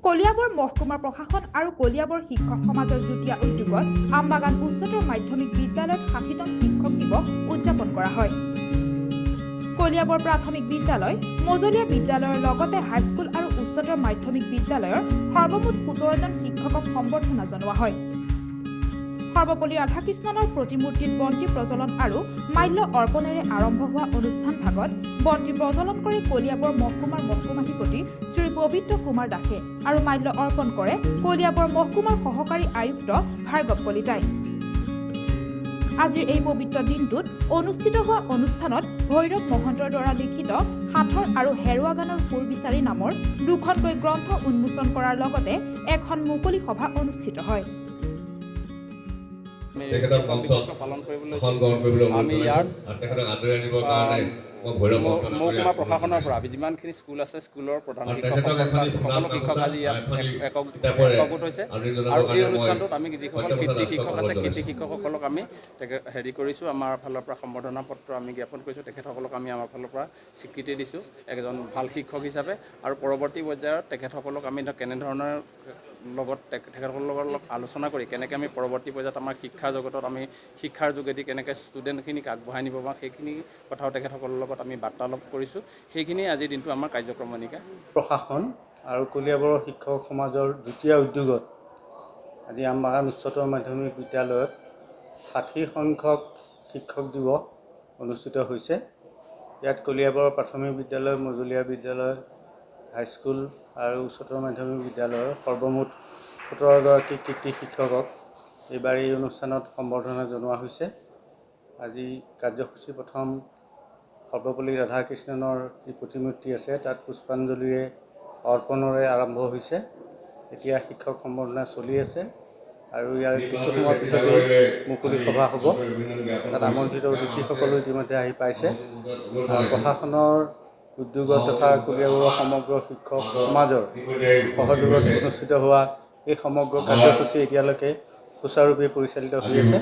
কলিয়াবৰ মহকুমা প্ৰশাসন আৰু কলিয়াবৰ শিক্ষক সমাজৰ যুটীয়া উদ্যোগত আমবাগান উচ্চতৰ মাধ্যমিক বিদ্যালয়ত 60তম শিক্ষক দিৱস উদযাপন কৰা হয়। কলিয়াবৰ প্ৰাথমিক বিদ্যালয়, মজলীয়া বিদ্যালয়ৰ লগতে হাইস্কুল আৰু উচ্চতৰ মাধ্যমিক বিদ্যালয়ৰ সৰ্বমুঠ 17জন শিক্ষকক সম্বৰ্ধনা জনোৱা হয়। সৰ্বপল্লী ৰাধাকৃষ্ণনৰ প্ৰতিমূৰ্তিত বন্তি প্ৰজ্বলন আৰু মাল্য অৰ্পণেৰে আৰম্ভ হোৱা অনুষ্ঠান ভাগত বন্তি প্ৰজ্বলন কৰি কলিয়াবৰ মহকুমাৰ মহকুমাধিপতি শ্ৰী পবিত্ৰ কুমাৰ দাসে আৰু মাল্য অৰ্পণ কৰে কলিয়াবৰ মহকুমাৰ সহকাৰী আয়ুক্ত ভাৰ্গৱ কলিতাই। আজিৰ এই পবিত্ৰ দিনটোত অনুষ্ঠিত হোৱা অনুষ্ঠানত ভৈৰৱ মহন্তৰ দ্বাৰা লিখিত সাঁথৰ আৰু হেৰুৱা গানৰ সুৰ বিচাৰি নামৰ দুখনকৈ গ্ৰন্থ উন্মোচন কৰাৰ লগতে এখন মুকলি সভা অনুষ্ঠিত হয়। তেখেতক মঞ্চত পালন কৰিবলৈ আসন গ্ৰহণ কৰিবলৈ অনুৰোধ আমি জনাইছোঁ ইয়াত আৰু তেখেতক আদৰি আনিবৰ কাৰণে মই ভৈৰৱ মহন্ত মহকুমা ডাঙৰীয়াক প্ৰশাসনৰ পৰা যিমানখিনি স্কুল আছে, স্কুলৰ প্ৰধান আৰু শিক্ষক, তেখেতক এখনি সকলো ফুলাম শিক্ষক গামোচা আজি ইয়াত আৰু এখনি একক কিতাপেৰে একগোট হৈছে। আদৰণি জনাবৰ আৰু এই কাৰণে মই অনুষ্ঠানটোত আমি যিসকল সত্যপ্ৰসাদ কৃতী দাসক শিক্ষক আছে, অনুৰোধ কৃতী জনাইছোঁ। শিক্ষকসকলক আমি তেখেত হেৰি কৰিছোঁ, আমাৰ ফালৰ পৰা সম্বৰ্ধনা পত্ৰ আমি জ্ঞাপন কৰিছোঁ। তেখেতসকলক আমি আমাৰ ফালৰ পৰা স্বীকৃতি দিছোঁ এজন ভাল শিক্ষক হিচাপে। আৰু পৰৱৰ্তী পৰ্যায়ত তেখেতসকলক আমি ধৰক কেনেধৰণৰ লগত তেখেতসকলৰ লগত অলপ আলোচনা কৰি কেনেকৈ আমি পৰৱৰ্তী পৰ্যায়ত আমাৰ শিক্ষা জগতত আমি শিক্ষাৰ যোগেদি কেনেকৈ ষ্টুডেণ্টখিনিক আগবঢ়াই নিব পাৰোঁ, সেইখিনি কথাও তেখেতসকলৰ লগত আমি বাৰ্তালাপ কৰিছোঁ। সেইখিনিয়ে আজিৰ দিনটো আমাৰ কাৰ্যক্ৰমণিকা। প্ৰশাসন আৰু কলিয়াবৰৰ শিক্ষক সমাজৰ যুটীয়া উদ্যোগত আজি আমবাগান উচ্চতৰ মাধ্যমিক বিদ্যালয়ত 60 সংখ্যক শিক্ষক দিৱস অনুষ্ঠিত হৈছে। ইয়াত কলিয়াবৰৰ প্ৰাথমিক বিদ্যালয়, মজলীয়া বিদ্যালয়, হাইস্কুল আৰু উচ্চতৰ মাধ্যমিক বিদ্যালয়ৰ সৰ্বমুঠ 17গৰাকী কৃতী শিক্ষকক এইবাৰ এই অনুষ্ঠানত সম্বৰ্ধনা জনোৱা হৈছে। আজি কাৰ্যসূচী প্ৰথম সৰ্বপল্লী ৰাধাকৃষ্ণনৰ যি প্ৰতিমূৰ্তি আছে, তাত পুষ্পাঞ্জলিৰে অৰ্পণেৰে আৰম্ভ হৈছে। এতিয়া শিক্ষক সম্বৰ্ধনা চলি আছে আৰু ইয়াৰ কিছু সময়ৰ পিছতেই মুকলি সভা হ'ব। তাত আমন্ত্ৰিত অতিথিসকলো ইতিমধ্যে আহি পাইছে। আৰু প্ৰশাসনৰ উদ্যোগত তথা কলিয়াবৰৰ সমগ্ৰ শিক্ষক সমাজৰ সহযোগত অনুষ্ঠিত হোৱা এই সমগ্ৰ কাৰ্যসূচী এতিয়ালৈকে সুচাৰুৰূপে পৰিচালিত হৈ আছে।